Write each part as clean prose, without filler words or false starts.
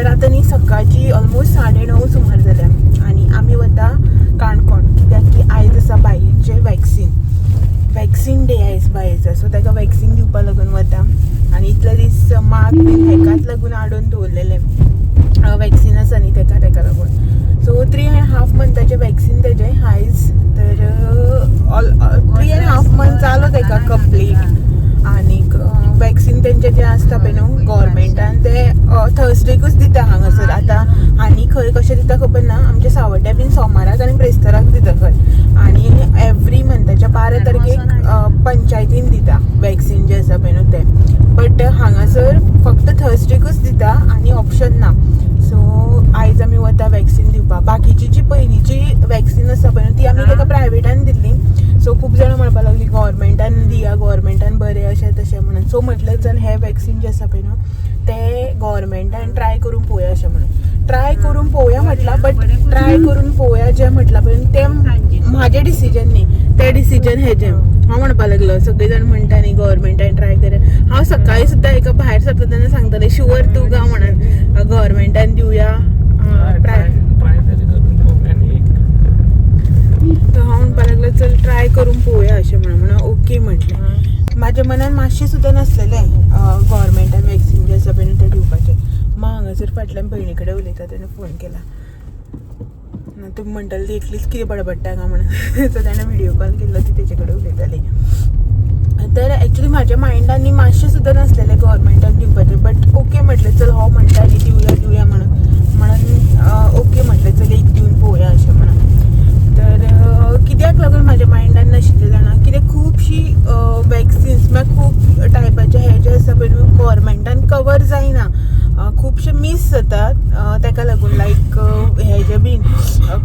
तर आतां न्ही सकाळची ऑलमोस्ट 9:30 सुमार जाल्या आनी आमी वता काणकोण, कित्याक की आयज आसा बायेचें वॅक्सीन, वॅक्सीन डे आयज बायेचो. सो ताका वॅक्सीन दिवपा लागून वता. आनी इतले दीस माग बीन हेकाच लागून हाडून दवरलेले, वॅक्सीन आसा न्ही तेका, तेका लागून. सो 3.5 मंथाचें वॅक्सीन तेजें आयज. तर ऑल 3.5 मंथ जालो तेका कंप्लीट. आनीक वॅक्सीन तेंचें जें आसता पळय न्हू गव्हर्मेंटान, ते थर्सडेकूच दिता हांगासर. आतां आनी खंय कशें दिता खबर ना. आमच्या सावड्ड्या बीन सोमाराक आनी ब्रेस्ताराक दिता खंय. आनी एवरी मंथाच्या 12 तारखेक पंचायतीन दिता वॅक्सीन जें आसा पळय न्हू तें. बट हांगासर फक्त थर्सडेकूच दिता आनी ऑप्शन ना. सो आयज आमी वता वॅक्सीन दिवपाक. बाकीची जी पयलींची वॅक्सीन आसा पळय न्हू, ती आमी ताका प्रायवेटान दिल्ली. सो खूब जाणां म्हणपाक लागली गव्हर्मेंटान दिया, गव्हर्मेंटान बरें, अशें तशें म्हणून. सो म्हटलें चल हें वॅक्सीन जें आसा पळय न्हू तें गव्हर्मेंटान ट्राय करून पळोवया अशें म्हणून. ट्राय करून पळोवया म्हटलां, बट ट्राय करून पळोवया जें म्हटलां पळय न्हू, तें म्हाजें डिसिजन न्ही, तें डिसिजन हेजें. हांव म्हणपाक लागलो सगळीं जाण म्हणटा न्ही गव्हर्मेंटान ट्राय कर. हांव सकाळी सुद्दां एका भायर सरता तेन्ना सांगतालें शुवर तूं गा म्हणून गव्हर्मेंटान दिवया ट्राय ट्राय तरी करून पळोवया न्ही एक. तर हांव म्हणपाक लागलो चल ट्राय करून पळोवया अशें म्हणून. म्हणून ओके म्हटलें. म्हाज्या मनान मातशें सुद्दां नासलेलें गव्हर्मेंटान वॅक्सीन जें आसा पळय न्हू तें दिवपाचें. मां हांगासर फाटल्यान भयणी कडेन उलयता, तेणें फोन केला ना. तुमी म्हणटले ती एकलीच कितें बडबडटा काय म्हणून. सो तेणें व्हिडियो कॉल केल्लो, ती तेजे कडेन उलयताली. तर एक्चुली म्हाज्या मायंडान न्ही मातशें सुद्दां नासलेलें गव्हर्मेंटान दिवपाचें. बट ओके म्हटलें, चल हो म्हणटा न्ही दिवया दिवया म्हणून, म्हणून ओके म्हटलें, चल एक दिवन पळोवया अशें म्हणून. तर कित्याक लागून म्हाज्या मायंडान नाशिल्लें जाणा, कित्याक खुबशीं वॅक्सिन्स म्हळ्यार खूब टायपाचे हे जे आसा पळय न्हू गव्हर्मेंटान कवर जायना, खुबशे मीस जातात. तेका लागून लायक हे जे बीन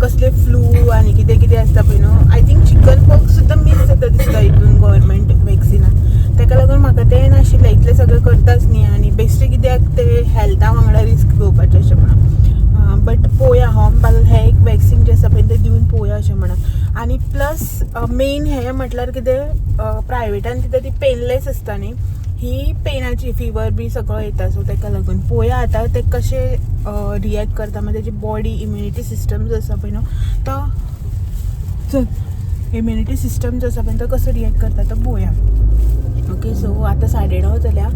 कसले फ्लू आनी कितें कितें आसता पळय न्हू, I think chicken pox सुद्दां मीस जाता दिसता हितून गव्हर्मेंट वॅक्सिनान. तेका लागून म्हाका तें नाशिल्लें. इतलें सगळें करताच न्ही आनी बेश्टें कित्याक ते हेल्था वांगडा रिस्क घेवपाचें अशें म्हणून. बट पळोवया, हांव म्हणपाक लागलें हें एक वॅक्सीन जें आसा पळय तें दिवन पळोवया अशें म्हणून. आनी प्लस मेन हें म्हटल्यार कितें, प्रायवेटान दिता ती पेनलेस आसता न्ही, ही पेनाची, फिवर बी सगळो येता. सो तेका लागून पळोवया आतां ते कशें रिएक्ट करता. मागीर तेजी बॉडी इम्युनिटी सिस्टम जो आसा पळय न्हू तो, चल इम्युनिटी सिस्टम जो आसा पळय तो कसो रिएक्ट करता तो पळोवया. ओके, सो आतां 9:30 जाल्या,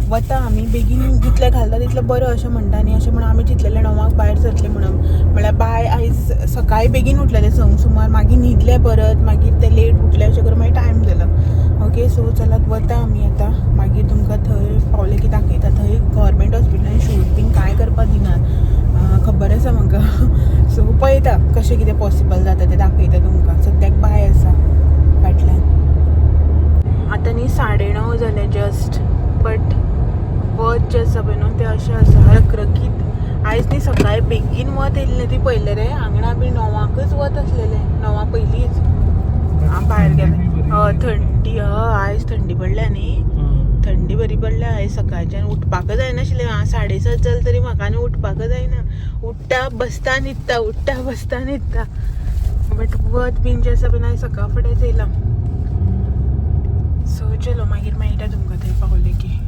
वता आमी बेगीन. जितलें घालता तितलें बरें अशें म्हणटा न्ही, अशें म्हणून आमी चिंतलेलें 9 वांक भायर सरतलें म्हणून. म्हळ्यार बाय आयज सकाळीं बेगीन उठलेलें 6 सुमार, मागीर न्हिदलें परत, मागीर तें लेट उठलें, अशें करून मागीर टायम जालो. ओके, सो चलात वता आमी आतां. मागीर तुमकां थंय पावलें की दाखयता. थंय गव्हर्मेंट हॉस्पिटलान शूट बीन कांय करपाक दिनात, खबर आसा म्हाका. सो पळयता कशें कितें पॉसिबल जाता तें दाखयता तुमकां. सद्याक बाय आसा फाटल्यान. आतां न्ही 9:30 जालें जस्ट, बट वत जें आसा पळय न्हू तें अशें आसा रखरखीत. आयज न्ही सकाळीं बेगीन वत येयल्लें ती पळयलें रे. आंगणा बी 9 वांकच वत आसलेलें, 9 वां पयलींच हांव भायर गेलें. हय, थंडी, हय, आयज थंडी पडल्या न्ही, थंडी बरी पडल्या आयज. सकाळच्यान उठपाकच जायनाशिल्लें. हांव 7:30 जालें तरी म्हाका आनी उठपाकच जायना. उठ्ठा बसता न्हिदता, उठ्ठा बसता न्हिदता. बट वत बीन जें आसा पळय आयज सकाळ फुडेंच येयलां. सो चलो, मागीर मेळटा तुमकां थंय पावलें की.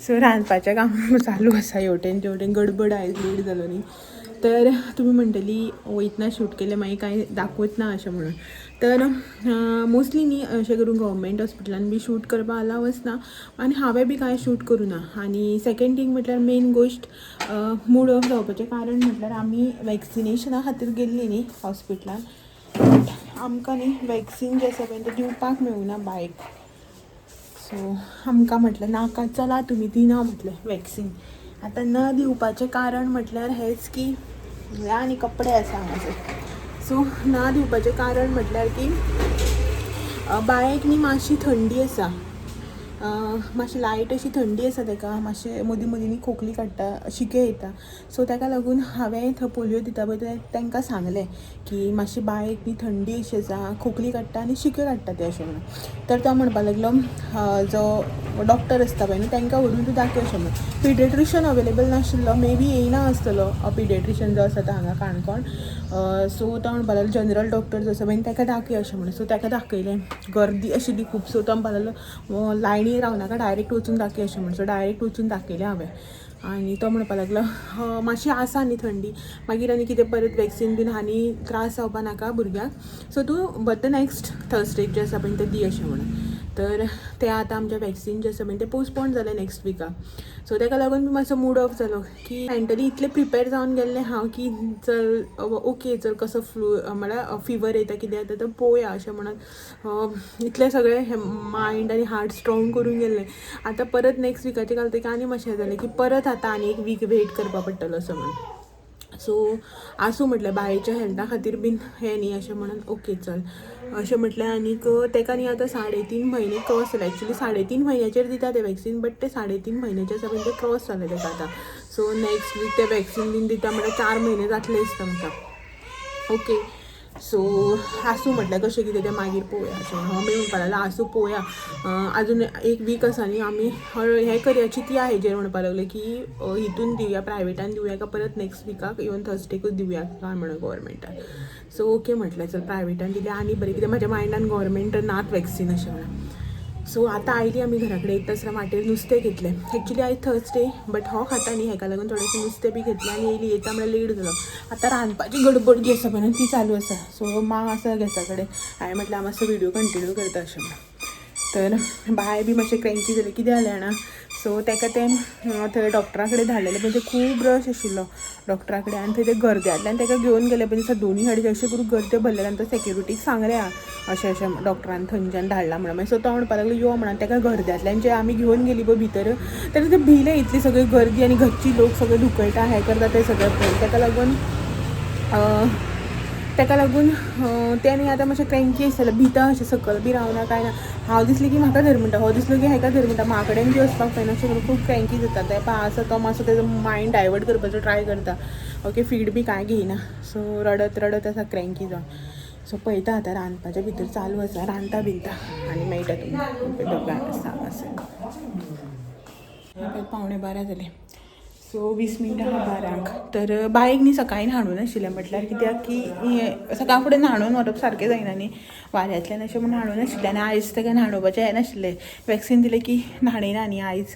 सो रांदपाचें काम चालू आसा हेवटेन तेवटेन, गडबड. आयज लेट जालो न्ही. तर तुमी म्हणटली वयतना शूट केलें मागीर कांय दाखयत ना अशें म्हणून. तर मोस्टली न्ही अशें करून गव्हर्मेंट हॉस्पिटलान बी शूट करपाक अलाव आसना आनी हांवें बी कांय शूट करूं ना. आनी सेकेंड थींग म्हटल्यार मेन गोश्ट, मूड ऑफ जावपाचें कारण म्हटल्यार आमी वॅक्सिनेशना खातीर गेल्लीं न्ही हॉस्पिटलान, बट आमकां न्ही वॅक्सीन जें आसा पळय तें दिवपाक मेळूना बायक. सो आमकां म्हटलें नाका, चला तुमी, दिना म्हटलें वॅक्सीन. आतां न दिवपाचें कारण म्हटल्यार हेंच की म्हळ्यार आनी कपडे आसा हांगासर. सो ना दिवपाचें कारण म्हटल्यार की बायक न्ही मातशी थंडी आसा, मातशी लायट अशी थंडी आसा ताका. मातशें मदीं मदीं न्ही खोकली काडटा, शिके येता. सो ताका लागून हांवें थंय पोलियो दिता पळय तें तांकां सांगलें की मातशी बायक न्ही थंडी अशी आसा, खोकली काडटा आनी शिक्यो काडटा तें, अशें म्हणून. तर तो म्हणपाक लागलो जो डॉक्टर आसता पळय न्हू तांकां व्हरून तूं दाखय अशें म्हणून. पिडिएट्रिशन अवेलेबल नाशिल्लो, मे बी येयना आसतलो पिडिएट्रिशन जो आसा तो हांगा काणकोण. सो तो म्हणपाक लागलो जनरल डॉक्टर जो आसा पळय ताका दाखय अशें म्हणून. सो ताका दाखयलें, गर्दी आशिल्ली खूब. सो तो म्हणपाक लागलो लायनीन आनी रावनाका, डायरेक्ट वचून दाखय अशें म्हण. सो डायरेक्ट वचून दाखयलें हांवें आनी तो म्हणपाक लागलो मातशी आसा न्ही थंडी, मागीर आनी कितें परत वॅक्सीन बीन आनी त्रास जावपा नाका भुरग्याक, सो तूं वता नेक्स्ट थर्सडेक जे आसा पळय तें दी अशें म्हणून. तर तें आतां आमचें वॅक्सीन जें आसा पळय तें पोस्टपोन जालें नेक्स्ट विकाक. सो ताका लागून बी मातसो मूड ऑफ जालो की मेंटली इतलें प्रिपेर जावन गेल्लें हांव की चल ओके चल कसो फ्लू म्हळ्यार फिवर येता कितें जाता तर पळोवया अशें म्हणून इतलें सगळें हें मायंड आनी हार्ट स्ट्रॉंग करून गेल्लें. आतां परत नेक्स्ट विकाचें घालतकीर आनी मातशें जालें की परत आतां आनी एक वीक वेट करपा पडटलो असो म्हणून. सो आसूं म्हटलें, बायेच्या हेल्था खातीर बीन हें न्ही अशें म्हणून ओके चल अशें म्हटलें. आनीक ताका न्ही आतां 3.5 म्हयने क्रॉस जाले. एक्चुली 3.5 म्हयन्याचेर दिता ते वॅक्सीन, बट ते 3.5 म्हयन्याचे आसा पळय ते क्रॉस जाले ताका आतां. सो नेक्स्ट वीक ते वॅक्सीन बीन दिता म्हळ्यार 4 म्हयने जातले दिसता म्हाका. ओके सो आसूं म्हटलें, कशें कितें तें मागीर पळोवया अशें हांव मागीर म्हणपाक लागलो आसूं पळोवया, आजून एक वीक आसा न्ही, आमी हें करया चिंतया हेजेर म्हणपाक लागले की हितून दिवया प्रायवेटान दिवया काय परत नेक्स्ट विकाक इवन थर्सडेकूच दिवया काय म्हणून गव्हर्मेंटान. सो ओके म्हटलें चल प्रायवेटान दिलें आनी बरें, कित्याक म्हाज्या मायंडान गव्हर्मेंट नात वॅक्सीन अशें म्हणून. सो आतां आयली आमी घरा कडेन, येतासर वाटेर नुस्तें घेतलें. एक्चुली आयज थर्सडे बट हो खाता न्ही हेका लागून थोडेशें नुस्तें बी घेतलें आनी येयली येता म्हळ्यार लेट जालो. आतां रांदपाची गडबड जी आसा पळय न्हू ती चालू आसा. सो मां आसा गॅसा कडेन, हांवें म्हटलें हांव मातसो व्हिडियो कंटिन्यू करता अशें म्हणून. तर बाय बी मातशें क्रँकी जालें, कितें जालें जाणा, सो ताका तें थंय डॉक्टरा कडेन धाडलेलें पळय, ते खूब रश आशिल्लो डॉक्टरा कडेन आनी थंय ते गर्द्यांतल्यान ताका घेवन गेले पळय, दिसा दोनी सायडीन अशें करून गर्दे भरलेले आनी तो सेक्युरिटीक सांगलें अशें अशें डॉक्टरान थंयच्यान धाडला म्हणून. मागीर सो तो म्हणपाक लागलो यो म्हणून. ताका गर्द्यांतल्यान जे आमी घेवन गेली पळय भितर, तेन्ना ते भिले, इतली सगळी गर्दी आनी घरची लोक सगळे धुकळटा हें करता ते सगळें पळोवन ताका लागून तें न्ही आतां मातशें क्रँकी आसतलें, भिता अशें सकयल बी रावना कांय ना. हांव दिसलें की म्हाका धर म्हणटा, हो दिसलो की हेका धर म्हणटा, म्हा कडेन बी वचपाक जायना अशें करून खूब क्रँकी जाता. तें पळय आसा तो मातसो तेजो मायंड डायवर्ट करपाचो ट्राय करता. ओके फीड बी कांय घेयना, सो रडत रडत आसा क्रँकी जावन. सो पळयता आतां रांदपाच्या भितर चालू आसा, रांदता बिनता आनी मेळटा तुमकां. दोगांय आसा हांगासर. 11:45 जाले, सो 20 मिनटां आहा 12ंक. तर बायक न्ही सकाळीं न्हाणून आशिल्लें, म्हटल्यार कित्याक की सकाळ फुडें न्हाणून व्हरप सारकें जायना न्ही वाऱ्यांतल्यान अशें म्हूण न्हाणून आशिल्लें. आनी आयज ताका न्हाणोवपाचें हें नाशिल्लें, वॅक्सीन दिलें की न्हाणयना न्ही आयज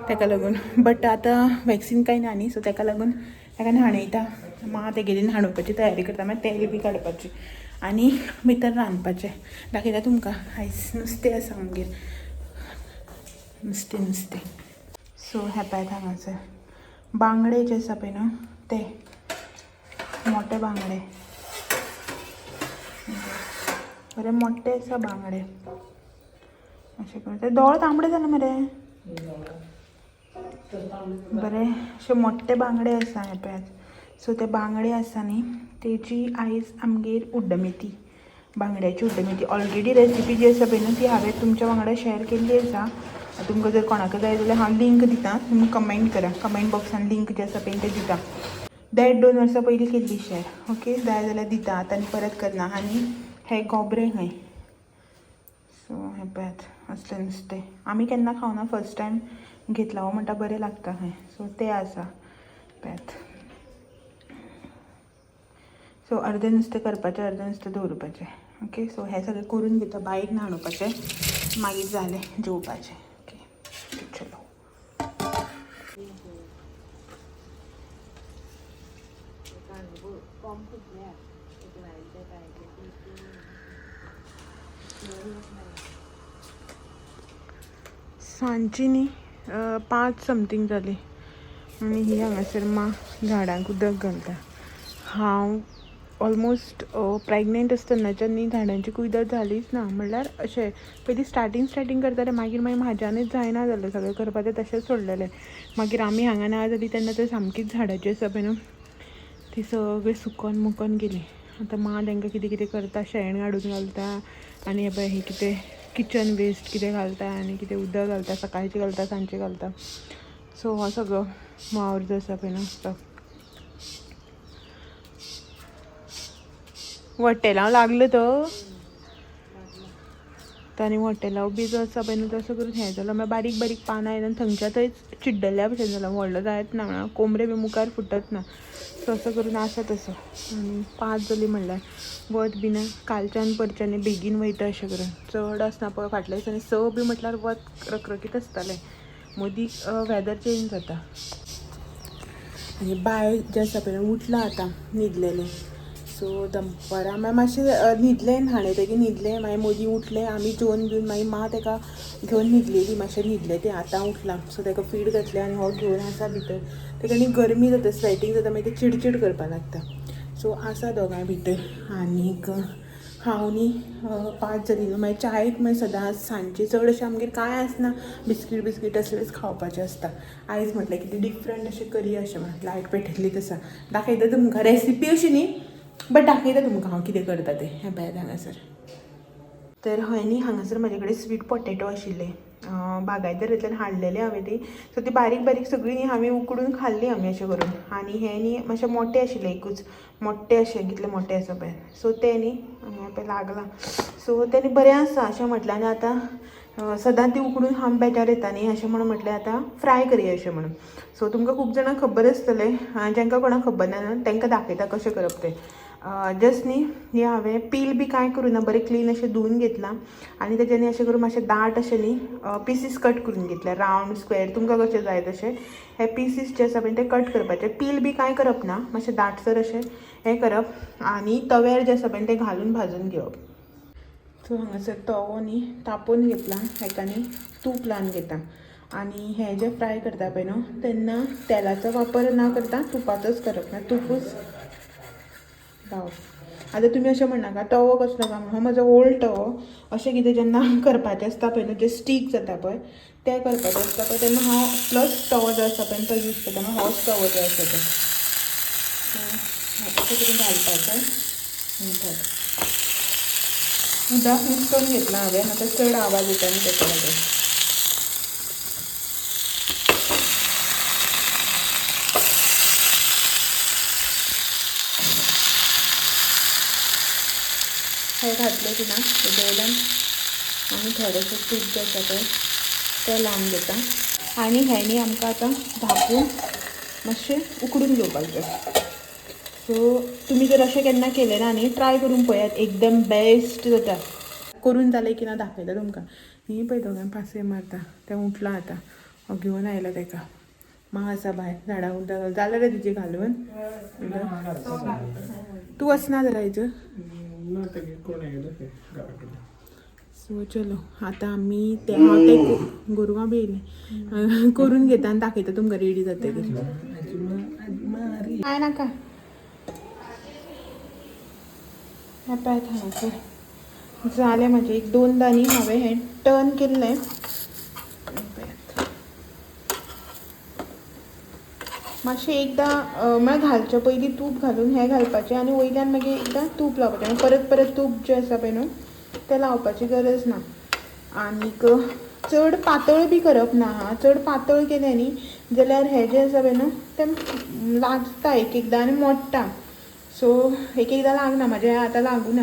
ताका लागून. बट आतां वॅक्सीन कांय ना न्ही, सो ताका लागून ताका न्हाणयता. मां तेगेली न्हाणोवपाची तयारी करता, मागीर तेल बी काडपाची आनी भितर रांदपाचें. दाखयता तुमकां आयज नुस्तें आसा आमगेर, नुस्तें नुस्तें. सो हें पळयात हांगासर बांगडे जे आसा पळय न्हू ते मोठे बांगडे, बरे मोठे आसा बांगडे अशें करून. ते दोळे तांबडे जाले मरे, बरे अशे मोठे बांगडे आसा हें पळयात. सो ते बांगडे आसा न्ही तेजी आयज आमगेर उड्डमेथी, बांगड्याची उड्डमेथी. ऑलरेडी रेसिपी जी आसा पळय न्हू ती हांवें तुमच्या वांगडा शेअर केल्ली आसा. तुमकां जर कोणाक जाय जाल्यार हांव लिंक दिता, तुमी कमेंट करा, कमेंट बॉक्सान लिंक जी आसा पळय ते दिता. 1.5-2 वर्सां पयलीं केल्ली शेअर, ओके जाय जाल्यार दिता आतां आनी परत करना. आनी हे गोबरे खंय, सो हें पळयात असलें नुस्तें आमी केन्ना खावना, फर्स्ट टायम घेतला हो म्हणटा बरें लागता खंय. सो तें आसा पळयात. सो अर्दें नुस्तें करपाचें, अर्दें नुस्तें दवरपाचें. ओके सो हें सगळें करून घेता, बायक न्हाणोवपाचें, मागीर जालें जेवपाचें. ओके चलो. सांजची न्ही 5 समथींग जाली आनी ही हांगासर मां झाडांक उदक घालता. हांव ऑलमोस्ट प्रेग्नेंट आसतनाच्यान न्ही झाडांची कुयदाद जालीच ना, म्हणल्यार अशें पयलीं स्टार्टींग स्टार्टींग करतालें, मागीर मागीर म्हाज्यानच जायना जालें सगळें करपाचें, तशेंच सोडलेलें. मागीर आमी हांगा ना जाली तेन्ना तर सामकीच झाडां जी आसा पळय न्हू ती सगळीं सुकोन मुकोन गेली. आतां मां तांकां कितें कितें करता, शेण हाडून घालता आनी हे पळय हें कितें किचन वेस्ट कितें घालता आनी कितें उदक घालता, सकाळचें घालता सांजचें घालता. सो हो सगळो वावर जो आसा पळय न्हू तो वट्टेलांव लागलो तो आनी वट्टेलांव बी जो आसा पळय न्हू तसो करून हें जालो, मागीर बारीक बारीक पानां येता आनी थंयच्या थंयच चिड्डल्या भशेन जालो, व्हडलो जायत ना, म्हणल्यार कोमरे बी मुखार फुटत ना. सो असो करून आसा तसो. आनी 5 जाली म्हणल्यार वत बीन कालच्यान परच्यान बेगीन वयता अशें करून चड आसना पळय. फाटल्या दिसांनी 6 बी म्हटल्यार वत रखरखीत आसतालें. मदीं वेदर चेंज जाता. आनी बाय जें आसा पळय उठलां आतां न्हिदलेलें. सो दनपारां मागीर मातशें न्हिदलें, न्हाणें तेगेर न्हिदलें. मागीर मदीं उठलें आमी जेवन बिवन मागीर मां तेका घेवन न्हिदलेली, मातशें न्हिदलें तें, आतां उठलां. सो तेका फीड घातलें आनी हो घेवन आसा भितर. तेका न्ही गरमी जाता, स्वेटींग जाता, मागीर तें चिडचीड करपाक लागता. सो आसा दोगांय भितर. आनीक हांव न्ही 5 जालीं न्हू मागीर चायेक मागीर सदांच सांजचें चड अशें आमगेर कांय आसना, बिस्कीट बिस्कीट असलेंच खावपाचें आसता. आयज म्हटलें कितें डिफरंट अशें करया अशें म्हण लायट पेटयल्ली आसा, दाखयता तुमकां रेसिपी अशी न्ही बट दाखयता तुमकां हांव कितें करता तें. हें पळयात हांगासर. तर हय न्ही हांगासर म्हजे कडेन स्वीट पोटेटो आशिल्ले, बागायतरेंतल्यान हाडलेले हांवें ती. सो ती बारीक बारीक सगळीं न्ही हांवें उकडून खाल्ली आमी अशें करून. आनी हें न्ही मातशें मोटें आशिल्लें, एकूच मोट्टें अशें कितलें मोटें आसा पळय. सो तें न्ही हांगा पळय लागलां. सो तें न्ही बरें आसा अशें म्हटलें. आनी आतां सदां ती उकडून खावंक बेटर येता न्ही अशें म्हणून म्हटलें आतां फ्राय करया अशें म्हणून. सो तुमकां खूब जाणांक खबर आसतलें, जांकां कोणाक खबर ना न्हू तांकां दाखयता कशें करप तें. जस्ट न्ही हें हांवें पील बी कांय करूं ना, बरें क्लीन अशें धुवन घेतलां आनी तेजें न्ही अशें करून मातशें दाट अशें न्ही पिसीस कट करून घेतल्या, रावंड स्क्वेर तुमकां कशें जाय तशें हे पिसीस जे आसा पळय ते कट करपाचे. पील बी कांय करप ना, मातशें दाटसर अशें हें करप आनी तव्यार जे आसा पळय ते घालून भाजून घेवप. सो हांगासर तवो न्ही तापोवन घेतला, हेका न्ही तूप लावन घेता. आनी हें जें फ्राय करता पळय न्हू तेन्ना तेलाचो वापर ना करता तुपाचोच करप ना, तुपूच लावप. आतां तुमी अशें म्हणनाका तवो कसलो काय म्हणून, हो म्हजो ओल्ड तवो. अशें कितें जेन्ना करपाचें आसता पळय न्हू जें स्टीक जाता पळय तें करपाचें आसता पळय तेन्ना हांव प्लस तवो जो आसा पळय तो यूज करता, मागीर होच तवो जो आसा तो अशें करून घालपाचें. उदक निस्तोवन घेतलां हांवें, आतां चड आवाज येता न्ही तेका लागून. हे घातले की ना तेजे वयल्यान आमी थोडेशें तूप जें आसा पळय तें लावन घेता. आनी हें न्ही आमकां आतां धांपून मातशें उकडून घेवपाक जाय. सो तुमी जर अशें केन्ना केलें ना न्ही ट्राय करून पळयात, एकदम बेस्ट जाता. करून जालें की ना दाखयता तुमकां. ही पळय दोगांय पासय मारता, तें उठलां आतां, हांव घेवन आयलां तेका. मां आसा भायर झाडां उदक जालें रे तुजें घालून? तूं वचना जाल्यार आयज? ना तेगे कोण येयलें तें घरा कडेन. सो चलो आतां आमी ते हांव ते गोरवां बी येयलीं करून घेता आनी दाखयता तुमकां रेडी जातकीर. कांय नाका. हें पळयात हांगासर जालें म्हजें. एक दोनदां न्ही हांवें हें टर्न केल्लें. पळयात मातशें एकदां म्हळ्यार घालचे पयलीं तूप घालून हें घालपाचें आनी वयल्यान मागीर एकदां तूप लावपाचें आनी परत परत तूप जें आसा पळय न्हू तें लावपाची गरज ना. आनीक चड पातळ बी करप ना. हा, चड पातळ केलें न्ही जाल्यार हें जें आसा पळय न्हू तें लागता एक एकदां आनी मोडटा. सो एक एकदां लागना, म्हाजें आतां लागूना.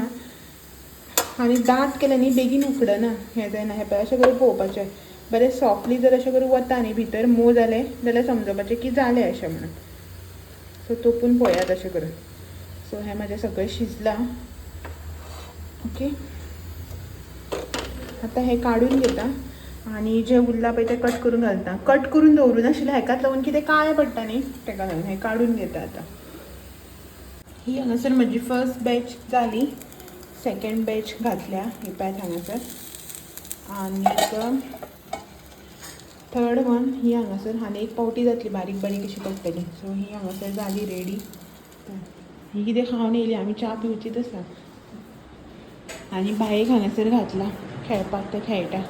आनी दाट केलें न्ही बेगीन उकडना, हें जायना. हें पळय अशें करून पळोवपाचें, बरें सॉफ्टली जर अशें करून वता न्ही भितर मोव जालें जाल्यार समजपाचें की जालें अशें म्हणून. सो तोपून पळयात अशें करून. सो हें म्हाजें सगळें शिजलां. ओके, आतां हें काडून घेता आनी जें उरलां पळय तें कट करून घालता. कट करून दवरूं नाशिल्लें हेकाच लागून कितें काळें पडटा न्ही तेका लागून हें काडून घेता. आतां ही हांगासर म्हजी फर्स्ट बॅच जाली, सेकंड बॅच घातल्या ही पळयात हांगासर. आनीक थर्ड वन ही हांगासर आनी एक पावटी जातली, बारीक बारीक अशी पडटली. सो ही हांगासर जाली रेडी. ही कितें खावन येयली, आमी च्या पिवचीच आसा. आनी बायेक हांगासर घातला खेळपाक, तें खेळटा.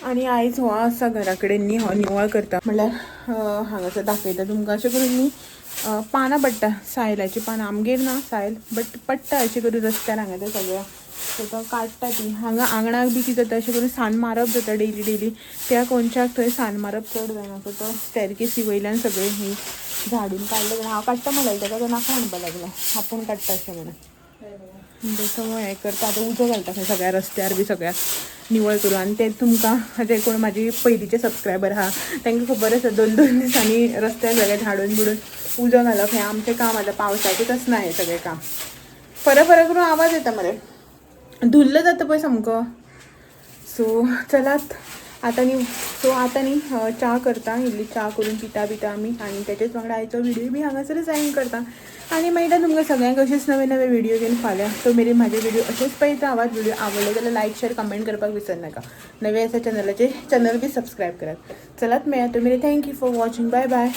आनी आयज हो आसा घरा कडेन न्ही, हो निवळ करता म्हणल्यार हांगासर दाखयता तुमकां. अशें करून न्ही पानां पडटा, सायलाचीं पानां. आमगेर ना सायल बट पडटा अशें करून रस्त्यार हांगा सगळ्या. सो तो काडटा ती. हांगा आंगणाक बी कितें जाता अशें करून सान्न मारप जाता डेली डेली, त्या कोनशाक थंय सान्न मारप चड जायना. सो तो स्टॅरकेसी वयल्यान सगळें ही झाडून काडलें. हांव काडटा म्हणलें ताका, तो नाका म्हणपाक लागलो, आपूण काडटा अशें म्हणून. सगळें हें करता. आतां उजो घालता खंय सगळ्या रस्त्यार बी सगळ्या निवळ करून. आनी ते तुमकां जे कोण म्हाजी पयलींचे सबस्क्रायबर आहा तांकां खबर आसा, दोन दोन दिसांनी रस्त्यार सगळें झाडून बिडून उजो घालप हें आमचें काम. आतां पावसाचेंच आसना हें सगळें काम. फरक फरक करून आवाज येता मरे, धुल्ल जाता पळय सामको. सो चलात आतां न्ही, सो आतां न्ही च्या करता, इल्ली च्या करून पिता पिता आमी. आनी तेचेच वांगडा आयचो व्हिडियो बी हांगासरच एंड करता. आनी मेळटा तुमकां सगळ्यांक अशेच नवे नवे व्हिडियो घेवन फाल्यां. तो मेरेन म्हाजे व्हिडियो अशेच पळयत रावात. व्हिडियो आवडले जाल्यार लायक, शेअर, कमेंट करपाक विसर नाका. नवे आसा चॅनलाचे, चॅनल बी सबस्क्रायब करात. चलात मेळया तो मेरेन. Thank you for watching. Bye bye.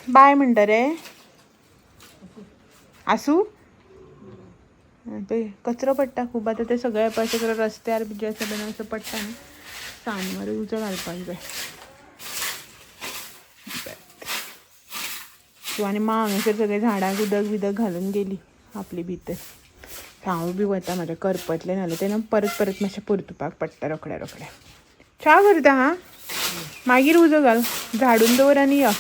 Bye म्हणटा रे. आसूं. पळय कचरो पडटा खूब. आतां ते सगळे पळय अशें करून रस्त्यार बी जे आसा पळय असो पडटा न्ही, सान मरे. उजो घालपाक जाय. सो आनी मां हांगासर सगळे झाडांक उदक बिदक घालून गेली आपली भितर. हांव बी वता, म्हाजें करपतलें नाल्यार तेन्ना परत परत मातशें परतुपाक पडटा रोखड्या रोखड्या. च्या करता. हां, मागीर उजो घाल, झाडून दवर आनी यो.